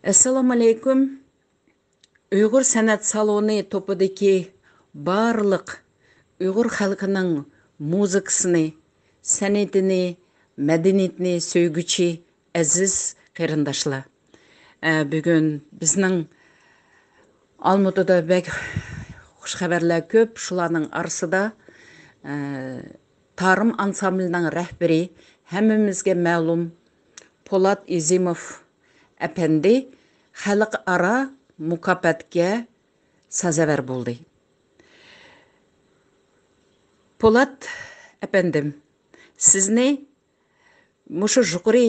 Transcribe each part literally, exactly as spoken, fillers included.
ئەسسالامۇئەلەيكۇم. ئۇيغۇر سەنئەت سالونى توپىدىكى بارلىق ئۇيغۇر خەلقىنىڭ مۇزىكىسىنى، سەنئىتىنى، مەدەنىيىتىنى سۆيگۈچى ئەزىز قېرىنداشلار. ئە، بۈگۈن بىزنىڭ ئالمۇتىدا بەك خۇش خەۋەرلەر كۆپ. شۇلارنىڭ ئارىسىدا، ئە، تارىم ئانسامبىلىنىڭ رەھبىرى، ھەممىمىزگە مەلۇم پولات ئېزىموف ئەپەندى خەلقئارا مۇكاپاتكە سازاۋەر بولدى. پولات ئەپەندىم، سىزنى مۇشۇ يۇقىرى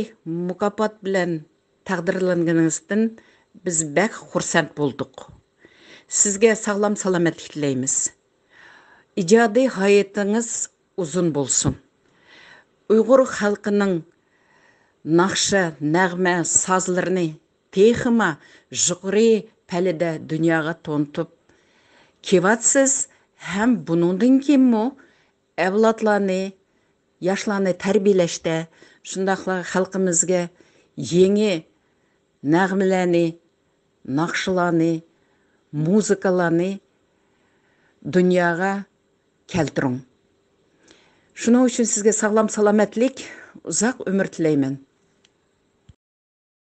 مۇكاپات بىلەن تەقدىرلەنگىنىڭىزدىن بىز بەك خۇرسەن بولدۇق. سىزگە ساغلام سالامەتلىك تىلەيمىز. ئىجادىي ھاياتىڭىز ئۇزۇن بولسۇن. ئۇيغۇر خەلقىنىڭ ناخشا، نەغمە، سازلىرىنى تېخىمۇ يۇقىرى پەللىدە دۇنياغا تونۇتۇپ كېۋاتسىز ھەم بۇنىڭدىن كېيىنمۇ ئەۋلادلارنى، ياشلارنى تەربىيەلەشتە، شۇنداقلا خەلقىمىزگە يېڭى نەغمىلەرنى، ناخشىلارنى، مۇزىكىلارنى دۇنياغا كەلتۈرۈڭ. شۇنىڭ ئۈچۈن سىزگە ساغلام سالامەتلىك، ئۇزاق ئۆمۈر تىلەيمەن.